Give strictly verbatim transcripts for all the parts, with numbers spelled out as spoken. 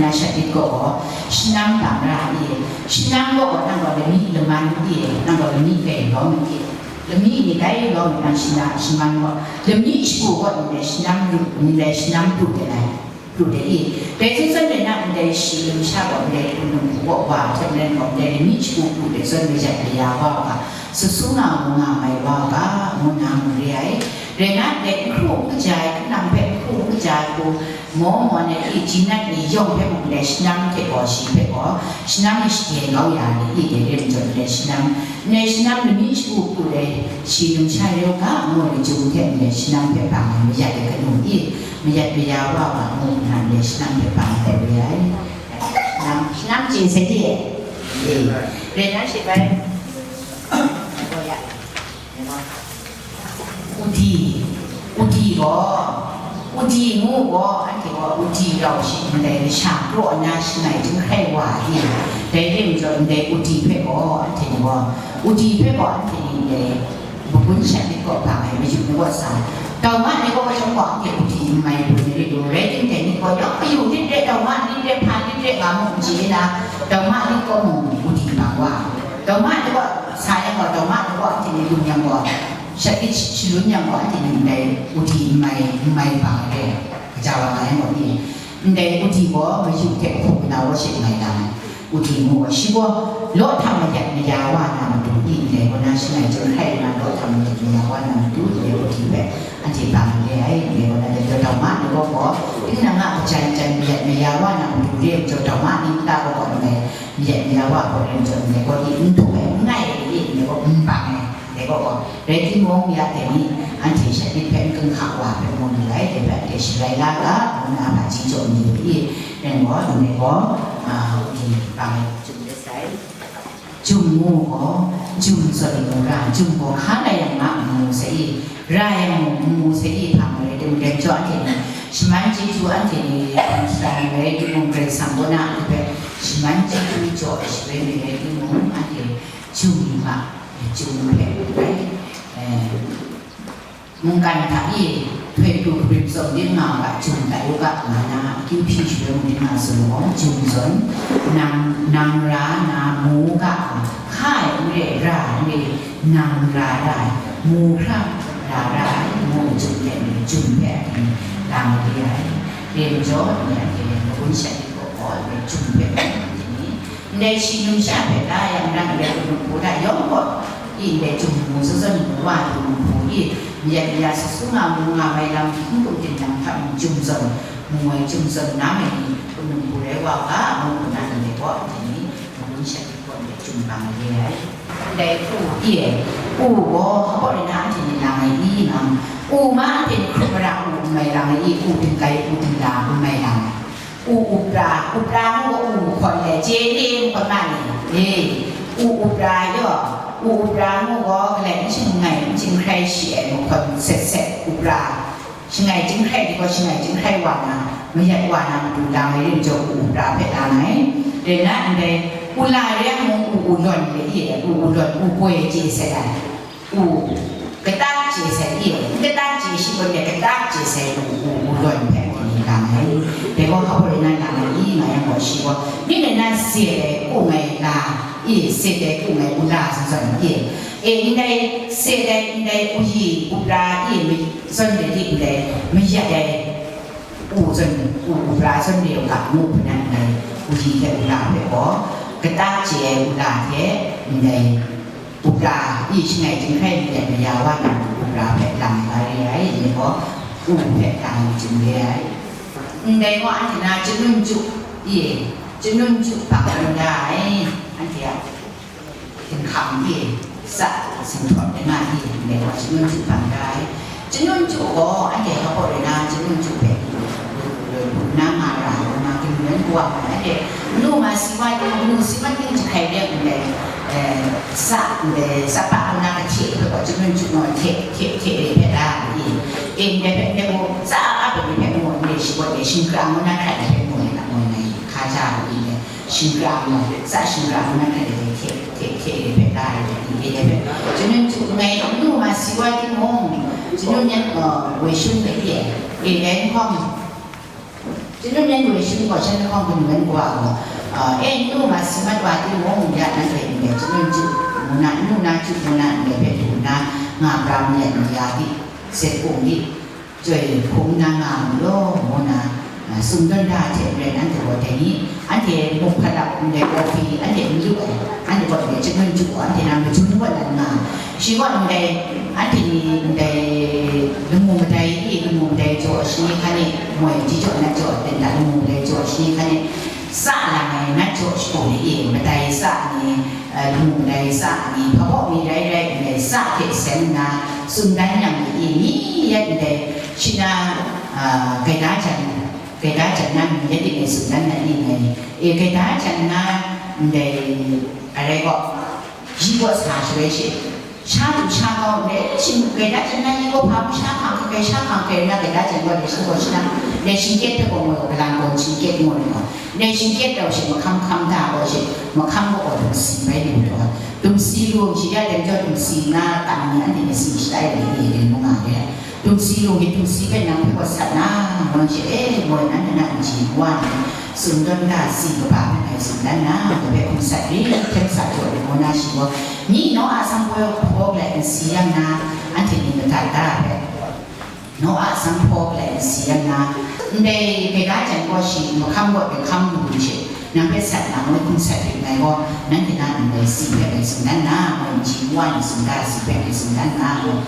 Na shat lit gaw gaw, shanam bang ra i, shanam gaw gaw nang gaw lami laman i, nang gaw lami kai lawm i, lami ni dai lawm i, nang shana shaman gaw, lami shagu gaw ndai shanam ru, ndai shanam pru de ai, pru de i. Dai zawn zawn de na ndai shi lam sha gaw ndai hpung hpung gaw wa hte maren gaw ndai lami shagu pru de zawn mayat maya wa u ga, sut su nga mu nga mai wa u ga, ngu nna mu re ai. Rai nna, ndai n hkru n kaja ai, hpunang hpe n hkru n kaja ai hku, maw maw na i, jinat ni yawng hpe mung, ndai shanam hte gaw shi hpe gaw, shanam ni shaden kau ya ni i, dai re majaw, ndai shanam, ndai shanam lami shagu hku dai shi numsha yawng ga, ngu ai jung hte, ndai shanam hpe bang ai mayat ai kanu i, mayat maya wa ga, ngu nna, ndai shanam hpe bang ai re ai. Shanam, shanam chye sai di e. Rai nna, shi bai. Udi, udi gaw, udi ngu gaw, anhte gaw udi rau shi ndai masha kraw nna shangai chyinghkrai wa ai, dai re majaw ndai udi hpe gaw, anhte ni gaw, udi hpe gaw, anhte ni ndai magun shat myit gaw bang ai, mayup ni gaw sa ai. Dauma ni gaw chyawm gaw, anhte udi n mai lu ni rit lu, rai timung, dai ni gaw yawng mayu lit re, dauma lit re, hpa lit re nga mu n chye na, dauma ni gaw mung udi bang wa ai. Dauma ni gaw sa yang gaw, dauma ni gaw anhte ni lung yang gaw, shat myit shalun yang gaw, anhte ni ndai udi n mai, n mai bang ai re, kaja wa nga yang gaw ni, ndai udi gaw mayup hte hkuk na wa she n mai dang ai. Udi ngu gaw, shi gaw law htam mayat maya wa na matu i, ndai gaw na shangai chyinghkrai nna law htam mayat maya wa na matu, ndai udi hpe anhte bang re ai, ndai gaw na, dai dauma ni gaw gaw, tinang a kajan jan mayat maya wa na matu re ai majaw, dauma ni nta gaw gaw ndai mayat maya wa gaw re ai majaw, ndai gaw di n htuk ai, n ngai ai, ndai gaw n bang ai, ndai gaw gaw, rai timung, ya dai ni, anhte shat myit hpe n gun hka wa hpe mu lu ai, dai hpe anhte sharai la ga, ngu nna hpaji jaw mi lu i, rai gaw, ndai gaw, a, di bang ai, jum let sai. Jum ngu gaw, jum zawn mu ra, jum gaw hka lai yang nga n mu sai i, ra yang mung n mu sai i, hpa marai timung, dai majaw anhte ni shaman chyeju anhte ni, sharai marai timung, Karai Kasang kaw na anhte hpe shaman chyeju jaw ai shaloi marai timung, anhte jum ma, jum hpe rai, eh, mungkan hta e, htoi pru kabrip tsawm ding nga u ga, jum tai u ga, nga na, akyu hpyi shaloi mung ding nga tsun gaw, jum zawn, nang, nang ra na mu u ga, hka ai n re, ra ai n re, nang ra ra ai, mu hkra ra ra ai, ngu jum hte, jum hpe, lang ai re ai. Re majaw, anhte magun shat myit gaw gaw, jum hpe, Ndai shi numsha hpe la yang nang ndai hpung hpu hta yawng gaw, i ndai jum mu zawn zawn mu wa ai hpung hpu i, mayat maya sut su nga mu nga mai lam hpung hpu tinang hta mung jum zawn mu ai, jum zawn na mai ni hpung hpu rai wa u ga, ngu nna ndai gaw anhte ni magun shat myit gaw ndai jum bang ai re ai. Ndai u i, u gaw hpa rai na anhte ni lang ai i nang, u ma anhte ni hkrup mara u n mai lang ai i, u bingkai, u bingla n mai lang ai. U upra, upra ngu ga u mahkawn le, chye le mahkawn ma ni? E, u upra yaw, u upra ngu gaw, galai n shangai, n chyinghkrai shi ai mahkawn set set, upra. Shangai chyinghkrai di gaw, shangai chyinghkrai wa na, mayat wa na matu lang ai rim jaw, u upra hpe lang ai. Rai nna, ndai, u la re ai mung, u, u lawn re i, u, u lawn, u poi chye set ai. U, katak chye sai i, n katak chye shi gaw, katak chye sai u, u, u lawn hpe anhte ni lang ai. Dai gaw hpa rai na lang ai i, nga yang gaw shi gaw, ning rai na, se ai kung ai la i, se ai kung ai u la zawn zawn i, e, ndai se ai, ndai u yi, u pra i, mi, zawn de di ndai, mayat ai, u zawn, u, u pra zawn de u ga ngu hpe nan ndai, u yi hte u la hpe gaw, katak chye ai u la hte ndai, Upra, i shangai chyinghkrai mayat maya wa na matu upra hpe lang ai ga re ai, dai gaw, u hpe lang ai chyum re ai. Ndai gaw anhte na chanun chyu, i, chanun chyu hpang rai nga ai, anhte a hkinghkam, i, sa, singhtawn rai nga, i, ndai gaw chanun chyu hpang rai ai. Chanun chyu gaw, anhte hpa rai na, chanun chyu hpe, na nga ra, na, ginwen kuwa ma, anhte, nu ma si wa ting, nu si ma ting jahkai de ndai, eh, sa, ndai, sa pa na kahte hpe gaw, chanun chyu gaw, hte, hte, hte re hpe la, i, e, ndai hpe, ndai gaw, sa a hpe ni hpe mu, ndai shi gaw, ndai shingkang na hkrai hpe mu, na mu, na, hka ja, i, ndai, Shingkang gaw, sa shingkang na hkrai de hte, hte, hte de hpe la ai de, de hpe. Chanun chyu ngai nu ma si wa timung, chanun yan gaw, woi shun de ye, e, dai n hkawm, Chyanun yan goi shin gaw, shan lahkawng kanu yan gaw, a, e, n nu nga si mat wa timung, ya nanhte ndai chyanun chyu ngu na, n nu na chyu ngu na, ndai hpe du nna, nga pra myit myit ya di, set kung di, chyoi hkum na nga mu law, ngu na, a, tsun tawn da hte maren anhte gaw dai ni, anhte muk hpat ap ndai coffee, anhte n lu ai, anhte gaw ndai chyanun chyu gaw, anhte na majun gaw nan nga, shi gaw ndai, anhte ni ndai lamu madai i, lamu madai jaw shi ni hkan e, moi ji jaw na jaw, ten ta lamu madai jaw shi ni hkan e, sa lang ai nat jaw shagu ni i, madai sa ni, eh, lamu madai sa ni, hpa baw mi rai rai ndai sa hte sen nna, tsun dan yang ni i, mi yet ndai, shi na, ah, gaida jan, gaida jan na mi yet i ngai tsun dan na i ngai, e, gaida jan na ndai, arai gaw, Ji gaw sa shaloi she, sha du sha kau, ndai shin gaida jan na ni gaw hpa mu sha hkang hkang, sha hkang hkang na gaida jan gaw, dai shin gaw shi na, dai shin kyet hpe gaw moi gaw, galang gaw shin kyet ngu ai gaw, dai shin kyet rau she, mahkam hkam da gaw she, mahkam gaw gaw dumsi bai lu taw, dumsi lu shi ya, dai jaw dumsi na tam ni, anhte ni si shi ai ni, ni, ni mu nga de. Tumsi lung hte tumsi hpe nang hpe gaw sat na, ngun she, e, moi nanhte na nji wa ni, sumdawn da si kaba hpe ngai tsun dan na, ngai hpe hkum sat rit, hkyen sa jaw ai ngu na shi gaw, ni naw a sanghpaw hpaw galai n si yang na, anhte ni madat da ai hpe, naw a sanghpaw galai n si yang na, ndai gaida jan gaw shi, mahkam gaw hpe hkam lu lu she, nang hpe sat na, ngai hkum sat rit ngai gaw, nanhte na ndai si hpe ngai tsun dan na, ngai nji wa ni sumda si hpe ngai tsun dan na, ngai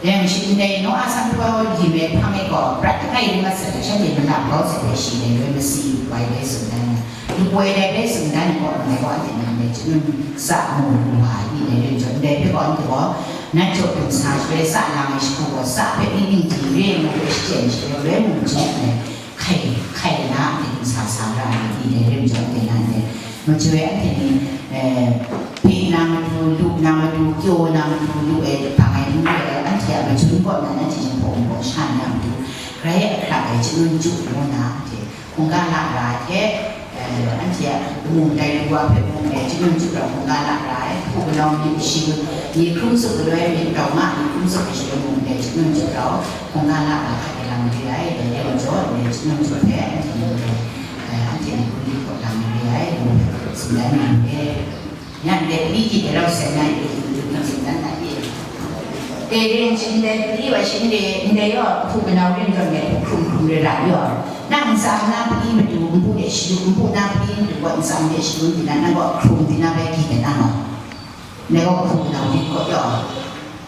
Yang shi ndai naw a sanghpaw li me hpang e gaw, prat langai ring mat sat ai shanhte malap kau sat ai shi dai loi masi wai bai tsun dan, lupoi dai bai tsun dan gaw, ndai gaw anhte nan dai chyanun sa mu lu wa ai ni dai rai jaw, ndai hpe gaw anhte gaw, nat jaw dum sa shaloi sa lang ai shagu gaw, sa hpe ning ning di re ngu hpe shachyen shaloi loi mung jahku ai, hkai, hkai na anhte dum sa sa ra ai ni dai rai jaw, anhte nan dai. Majoi anhte ni, eh, pik na matu, lup na matu, kyaw na matu, lu ai, bang ai n rai ai, anhte a majun kaw nan anhte jinghpaw wunpawng sha na matu, grai ahkrak ai chyanun chyu ngu na, anhte hkungga la ra ai hte, eh, anhte a lamu ndai lu wa hpe mung dai chyanun chyu rau hkungga la ra ai, hku kanau myit shi, myit hkrum tsup galoi, myit grau nga, myit hkrum tsup ai shaloi mung dai chyanun chyu rau hkungga la ra hkrat ai lam re ai, dai re majaw, dai chyanun chyu hpe anhte ni, eh, anhte ni hkun di hkawt lam re ai, ngu hpe tsun dan na re. Nyan de pyi hkyi de rau sai na, i, i, i, i, i, i, e, ring shin de pyi wa shin de, ndai yaw, hpu kanau ring zawn de, hpu hkrum hkrum re ra yaw. Nang nsam na pyi matu, npu de shadu, npu na pyi matu, gaw nsam de shadu di na, nang gaw hkrum di na bai hkyi de na gaw. Ndai gaw hpu kanau ring kaw yaw.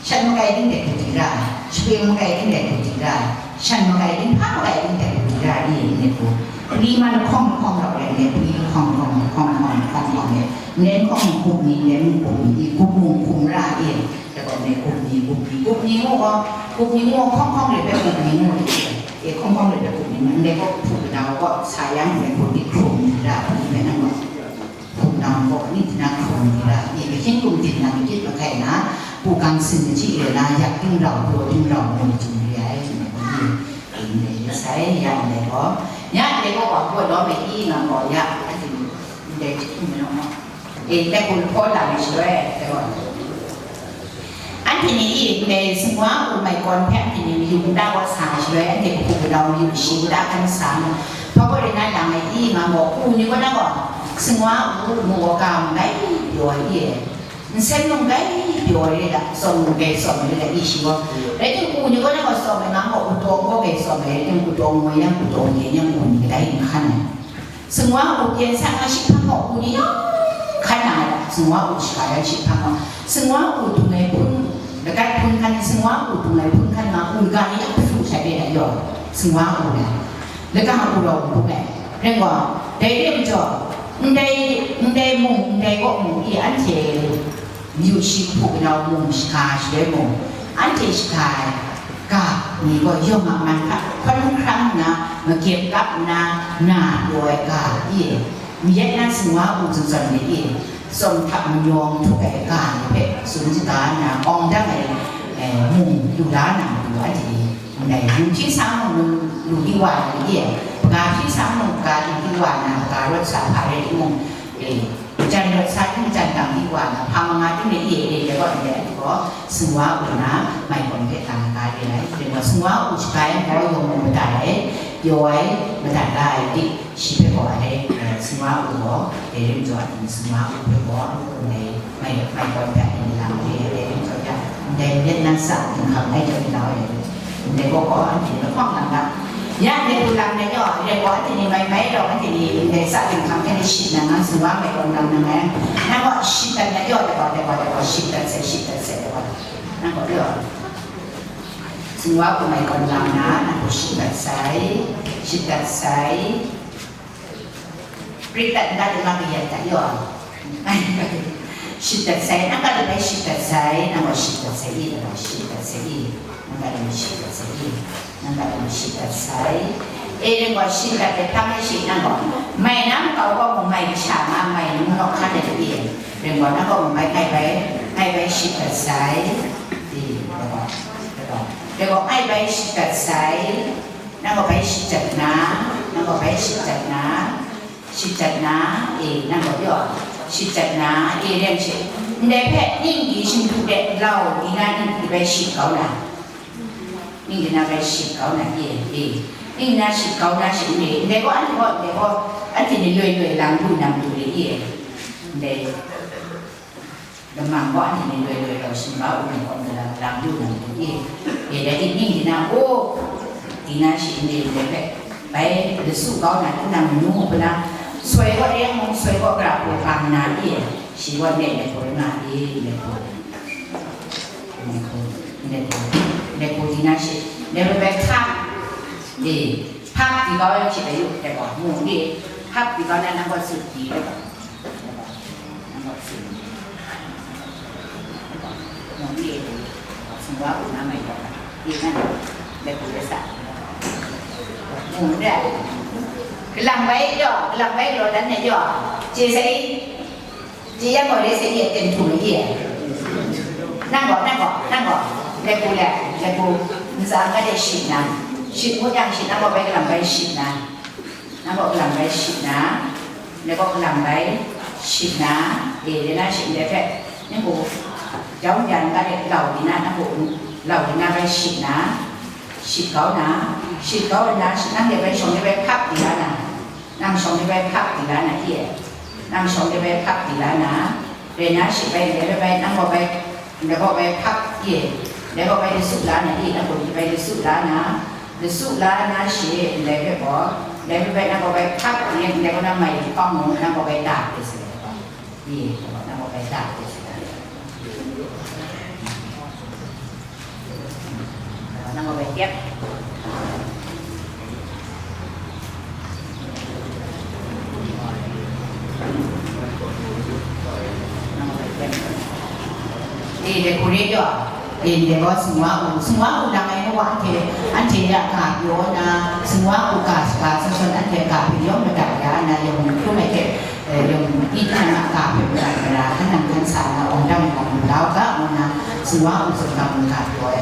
Shan makai ting de hku di ra, shapring makai ting de hku di ra, shan makai ting, hpa makai ting de hku di ra, i, ngai hku. Pali ma lahkawng lahkawng rau rai ngai, pali lahkawng lahkawng, lahkawng lahkawng, lahkawng lahkawng ngai. Nden hkawng gup ni, nden mung gup ni, i, gup mung hkum ra, i, dai gaw ngai gup ni, gup ni, gup ni ngu gaw, gup ni ngu hkawng hkawng de hpe gup ni ngu, i, hkawng hkawng de hpe gup ni ngu, ndai gaw hpu kanau gaw sa yang, ngai gup ni hkrum di ra, i, ngai nang gaw. Hpungnang gaw ning hte na hkrung di ra, i, kahkying kungdin na makit makai na, pu kang sin machyi re na, yak ting rau, daw ting rau, ngu jung re ai, jung ai ni, ndai re sai, ya ndai gaw, ya ndai gaw wa hpaw lawm ai i, nga gaw, ya, anhte ni, ndai jahtum ni naw, e, ndai hku lahpaw lam ai shaloi, dai gaw, Anhte ni i ndai singwa u mai kawn hpe anhte ni mayu nta gaw sa ai shaloi, anhte kahpu kanau mayu shi nta hkan sa mu. Hpa gaw rai na lang ai i nga gaw, u ni kaw na gaw, singwa u mu gaw ga mung gai pyaw ai i, nsen mung gai pyaw ai re da, tsawm mung gai tsawm ai re da i shi gaw. Rai timung, u ni kaw na gaw tsawm ai nga gaw, u tawng gaw gai tsawm ai, rai timung, u tawng moi yang, u tawng yen yang, u ni kadai n hkan ai. Singwa u pyen san nga shi hpang gaw, u ni yawng hkan na ai, singwa u shaga yan shi hpang gaw, singwa u dung ai hpun, lagat hpun hkan, singwa u dung ai hpun hkan nga, u ga ni yawng hpru shat re ai yaw, singwa u rai, laga u rau u hpung ai, rai gaw, dai re majaw, ndai, ndai mung, ndai kaw mung i anhte, Yu shi hpu nau mung shaga shaloi mung, anhte shaga ai ga ni gaw yawng a man hta hkawn hkrang nna, magyep kap nna, na pyaw ai ga i, mayat na singwa u zawn zawn ni i, tsawm hta mayawng htuk ai ga ni hpe tsun shaga nna, awng dang ai, eh, mung lu la na matu anhte ni, ndai lu hpyi sa mung lu di wa na ni e, hpaga hpyi sa mung hpaga lu di wa na, hpaga rawt sa hpa rai timung, e, majan rawt sa ting majan dang di wa na, hpa manga ting de e, e, de gaw ndai anhte gaw, singwa u na, mai gawn hpe tang ga re ai, de gaw, singwa u shaga yang gaw yawng mung madat ai, Yaw ai, madat la ai di, shi hpe gaw a dai, eh, sumwa u gaw, dai rim jaw a ting sumwa u hpe gaw, ndai mai, mai gawn hpe a ting lang hte, dai rim jaw yang, ndai myit na sa dinghkang ai jaw di lau ai, ndai gaw gaw, anhte ni lahpawng lang ga. Ya, ndai hku lang na yaw, ndai gaw anhte ni mai mai rau, anhte ni ndai sa dinghkang hte ni shit nang, nang sumwa mai gawn lang nang ai. Nang gaw shit dat na yaw, dai gaw, dai gaw, dai gaw, shit dat sai, shit dat sai, dai gaw. Nang gaw yaw. Sumwa hku mai gawn lang na, nang hku shit dat sai, shit dat sai. Prit dat n dat, ma kayat dat yaw. Shit dat sai, nang ga bai shit dat sai, nang gaw shit dat sai i, nang gaw shit dat sai i, nang ga bai shit dat sai i, nang ga bai shit dat sai. E, nang gaw shit dat ai hpang e shi, nang gaw mai na makau gaw mu mai kasha nga, mai nu nawk hkan ai i, nang gaw, nang gaw mu mai ngai bai, ngai bai shit dat sai. I, nang gaw, nang gaw, ngai bai shit dat sai. Nang gaw bai shit dat na, nang gaw bai shit dat na, shit dat na, e, nang gaw pyaw, shit dat na, e, rem shit. Ndai hpe ning di shingtu de lau di na, ning di bai shit kau na, ning di na bai shit kau na, e, e, ning na shit kau na, shit n re. Ndai gaw, anhte gaw, ndai gaw, anhte ni loi loi lang lu na matu re, e, ndai. Lamang gaw anhte ni loi loi rau sumga u na gaw, galang galang lu na matu i, e, dai ning di na, o, di na shi ndai ndai hpe, bai lasu kau na, tinang manu hku na, soi gaw reng mung, soi gaw gra hku bang na i, shi gaw ndai ndai hku rai nga i, ndai hku, ndai hku, ndai hku, ndai hku di na shi, ndai hpe bai hkap, e, hkap di kau yang shi bai yu, ndai gaw, mu ni, hkap di kau na, nang gaw tsun di, ndai gaw. Galang bai yaw, galang bai law dan na yaw, je sai, je yang gaw re sai ye ten htum ye. Nang gaw, nang gaw, nang gaw, le pu le, le pu, nsa nga de shi na, shi ngut yang shi nang gaw bai galang bai shi na. Nang gaw galang bai shit na, ndai gaw galang bai shit na, e, de na shit ndai hpe, ning gaw, jau n-, jan ga de lau di na, nang gaw lau di na bai shit na, shit kau na, shit kau na, shit nang de bai shawng de bai hkap di la na, nang shawng de bai hkap di la na, e, nang shawng de bai hkap di la na, Rai na shi bai, ndai bai bai, nang gaw bai, ndai gaw bai hkap ye, ndai gaw bai lasu la na i, nang gaw bai lasu la na, lasu la na shi, ndai hpe gaw, ndai hpe bai nang gaw bai hkap ye, ndai gaw nang mai hpang mung, nang gaw bai da de se, ye, nang gaw bai da de se. Nang gaw bai kyep. Nang gaw bai kyep. Eh, dai hku re yaw. Eh, dai gaw sumwa hku, sumwa hku lang ai nu wa anhte, anhte ya ga pyaw na, sumwa hku ga shaga san san anhte ga hpe yawng madat ya na, yawng hkrum ai hte, Eh, yawng tinang a ga hpe mara mara, hkan nang hkan sa na, awng dang ai lam lu la u ga, ngu na, sumwa hku zawn gang lu ga pyaw ai,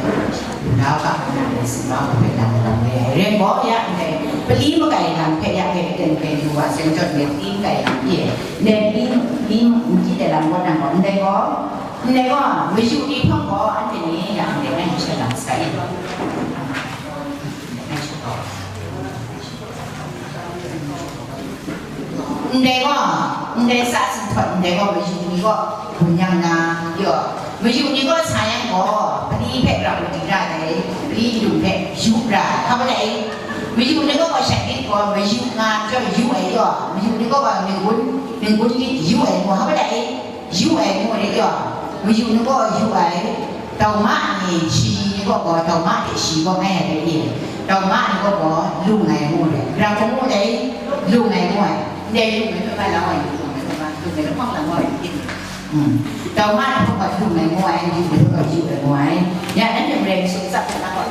lu la u ga, ngu na, sumwa hku hpe nang lam re ai. Rai gaw, ya ndai, pali makai lam hpe ya hpe ten hpe lu wa, seng jawt ndai pali makai lam e, ndai pali, pali n-, n-, n-, n-, lam gaw nang gaw, ndai gaw, ndai gaw, mayu ni hpang gaw, anhte ni ya ndai ngai hpe sha lam saga e. Ndai gaw, ndai sa sinhtawt ndai gaw, mayu ni gaw gun yang na, yaw, mayu ni gaw sa yang gaw, pali hpe grau di ra ai, pali ndung hpe yu ra, hpa pala e? Mayu ni gaw, gaw shat lit gaw, mayu nga chyawm yu ai yaw, mayu ni gaw, gaw ninggun, ninggun lit yu ai gaw, hpa pala e? Yu ai ngu re yaw, mayu ni gaw yu ai, tauma ni, shi ni gaw gaw, tauma hte shi gaw ngai ai rai ni, tauma ni gaw gaw lung ai ngu re, grau ngu dai, lung ai ngu ai, ndai lung ai hpe ma lau ai, lung ai hpe ma, lung ai hpe ma lau ai, mm. Tauma ni hpe gaw lung ai ngu ai, yu ni hpe gaw yu ai ngu ai, ya, nanhte maren sum tsap na gaw,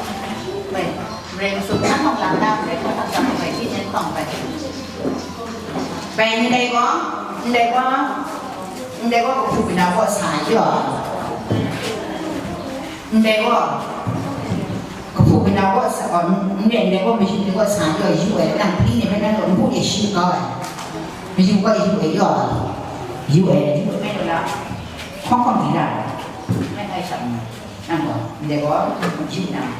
bai, maren sum na hpawng lam na, maren hpawng lam na, bai, yin yan hpawng bai. Bai, ndai gaw, ndai gaw, ndai gaw kahpu kanau kaw sa ai yaw. Ndai gaw, kahpu kanau kaw sa, gaw, ndai, ndai gaw mayu ni kaw sa ai yaw, yu ai, nang pali ni hpe nang gaw npu de shi kau ai. Mayu gaw yu ai yaw. Yu ai, yu ai, yu ai la. Hkawng hkawng di la. Nang gaw, ndai gaw, yu nang.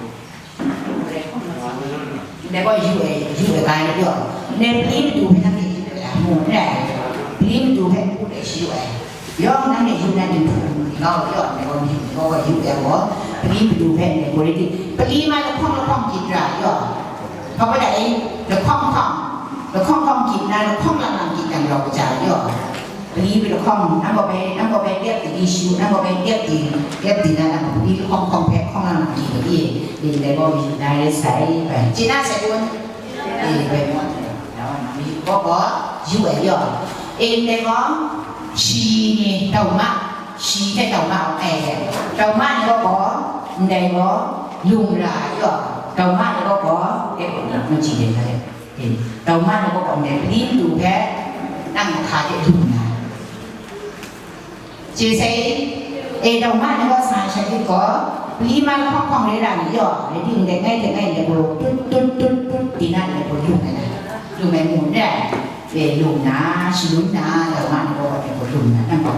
Dai gaw yu ai, yu ai ga ai yaw, ndai pali madu hpe nanhte yu ai, mu n rai, pali madu hpe n kut ai shi yu ai, yawng nanhte yu na dinghpung ni kau yaw, ndai gaw madu ni kau gaw yu ai gaw, pali madu hpe ndai quality, pali ma lahkawng lahkawng gyit ra yaw, hpa kau da e, lahkawng hkawng, lahkawng hkawng gyit na, lahkawng lang lang gyit yang rau kaja yaw. Pali hpe lahkawng, nang gaw bai, nang gaw bai tep di, di shu, nang gaw bai tep di, tep di na, nang gaw pali lahkawng hkawng hpe hkawng lang di, di, di, di, dai gaw mi na rai sai, bai. Chye na sai kun? Di, bai, mo, na, na, mi, gaw, gaw, yu ai yaw. E, ndai gaw, shi ni, dauma, shi hte dauma, e, dauma ni gaw gaw, ndai gaw, lung ra yaw. Dauma ni gaw gaw, e, gaw, na, ma ji de, na, de. E, dauma ni gaw gaw ndai pali madu hpe nang hka de lu nna, chye sai, e, dauma ni gaw sa sha hte gaw, pali ma lahkawng hkawng re ra ni yaw, rai timung dai ngai hte ngai ndai gaw tut, tut, tut, tut, di na ndai gaw lu ai na, lu ai mu n rai, e, lu nna, shangun nna, dauma ni gaw ndai gaw lu nna, nang gaw,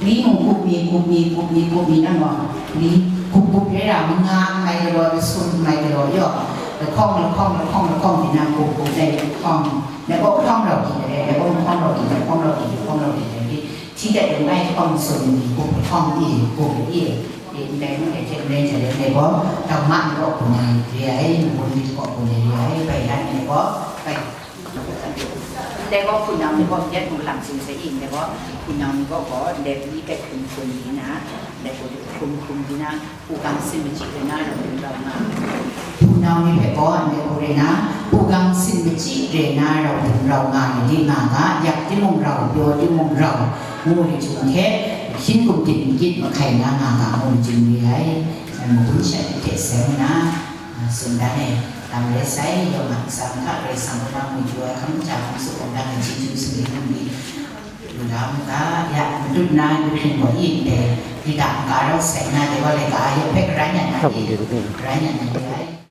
Ni mung kup mi, kup mi, kup mi, kup mi, nang gaw, ni kup kup re ra, manga n mai galaw, masum n mai galaw, yaw, lahkawng, lahkawng, lahkawng, lahkawng, tinang kup kup, dai lahkawng, dai gaw lahkawng rau di, dai gaw lahkawng rau di, lahkawng rau di, lahkawng rau di, dai di, hti dat lung ai lahkawng masum ni, kup lahkawng ni, kup ni, e, ndai mung dai hte ndai hte dai gaw, dauma ni gaw hpung ai re ai, mung ni gaw hpung ai re ai, bai dat ni gaw, bai. Ndai gaw hpunau ni gaw myit mung lam tsun sai i, ndai gaw hpunau ni gaw gaw ndai pali hpe hkrum hkrum di na, ndai gaw hkrum hkrum di na, hpu gang sin machyi re na rau dum rau nga. Hpunau ni hpe gaw ndai gaw re na, hpu gang sin machyi re na rau dum rau nga ai di nga ga, yak timung rau, pyaw timung rau, ngu ai hte, hkyin kum tit n gyit mahkai na nga ga, ngu ai re ai, magun shat hte seng na, Sumdan e, tam rai sai, yawng a ntsa nhka Karai Kasang hkawm mu ai hkam ja hkam su hkawm dan ai chyeju sumri hkam ni, lu da mu ga, ya, matut na, yu hpring gaw yin dai, di da n ka rau sai na, dai wa laika a yawng hpe karan yan na ni, karan yan na ni rai.